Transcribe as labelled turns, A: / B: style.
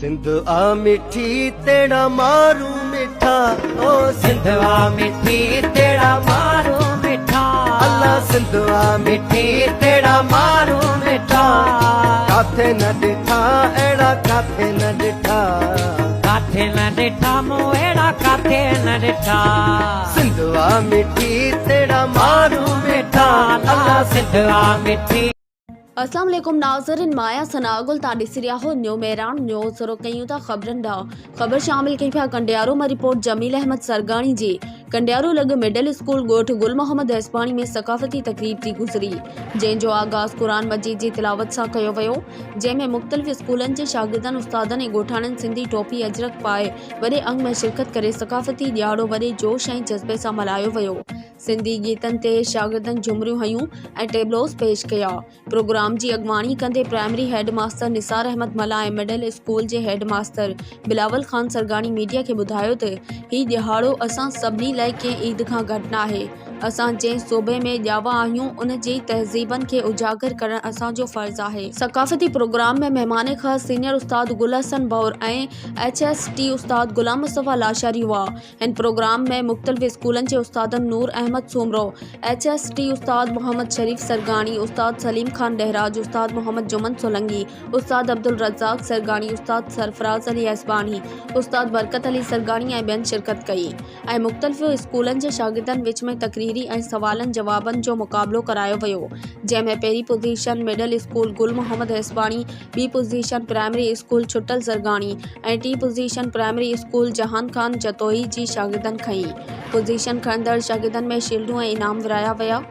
A: سنڌ آ مٺي تيڙا مارو مٺا او
B: سنڌ آ مٺي تيڙا مارو مٺا
A: الله سنڌ آ
B: مٺي تيڙا مارو مٺا
A: ڪاٿي نه ڏٺا اهڙا ڪاٿي نه ڏٺا
B: ڪاٿي نه ڏٺا مون اهڙا ڪاٿي نه ڏٺا
A: سنڌ آ مٺي تيڙا مارو مٺا
B: الله سنڌ آ مٺي.
C: اسلام عليڪم ناظرين مايا ثناء گل تان ڏسي رهيا هو نيو مهراڻ نيوز شروع ڪيون ٿا خبرن ڏانهن خبر شامل ڪيون پيا ڪنڊيارو مان رپورٽ جميل احمد سرگاڻي جي ڪنڊيارو لڳ مڊل اسڪول ڳوٺ گل محمد هيسباڻي ۾ ثقافتي تقريب ٿي گذري جنهن جو آغاز قرآن مجيد جي تلاوت سان ڪيو ويو جنهن ۾ مختلف اسڪولن جي شاگردن استادن ۽ ڳوٺاڻن سنڌي ٽوپي اجرڪ پائي وڏي انگ ۾ شرڪت ڪري ثقافتي ڏهاڙو وڏي جوش ۽ جذبي سان ملهايو ويو سنڌي گيتن تي شاگردن جهمريون هنيون ۽ ٽيبلوز پيش ڪيا. پروگرام جي اڳواڻي ڪندي primary head master Nisar Ahmed Mallah ۽ middle school جي head master Bilawal Khan Sargani media کي ٻڌايو ته هي ڏهاڙو اسان سڀني لاء ڪنهن عيد کان گهٽ ناهي، اسان جنهن صوبي ۾ ڄاوا آهيون ان جي تهذيبن کي اجاگر ڪرڻ اسان جو فرض آهي. ثقافتي پروگرام ۾ مهمان خاص سينيئر استاد Gul Hassan Bhawar ۽ H S T استاد غلام مصطفيٰ لاشاري هئا. هن پروگرام ۾ مختلف اسڪولن جي استادن Noor Ahmed Soomro, H S T استاد محمد شريف سرگاڻي، استاد سليم خان ڏهراج، استاد محمد جمن سولنگي، استاد عبدالرزاق سرگاڻي، استاد سرفراز علي هيسباڻي، استاد برڪت علي سرگاڻي ۽ ٻين شرڪت ڪئي ۽ مختلف اسڪولن جي شاگردن وچ ۾ تقريري ۽ سوالن جوابن جو مقابلو ڪرايو ويو جنهن ۾ پهرين position middle school Gul Muhammad Hesbani, ٻي position primary school Chhatal Zargani ۽ ٽين position primary school Jahan Khan Jatoi جي شاگردن کنئي. پوزيشن کڻندڙ شاگردن ۾ شيلڊون ۽ انعام ورهايا ويا.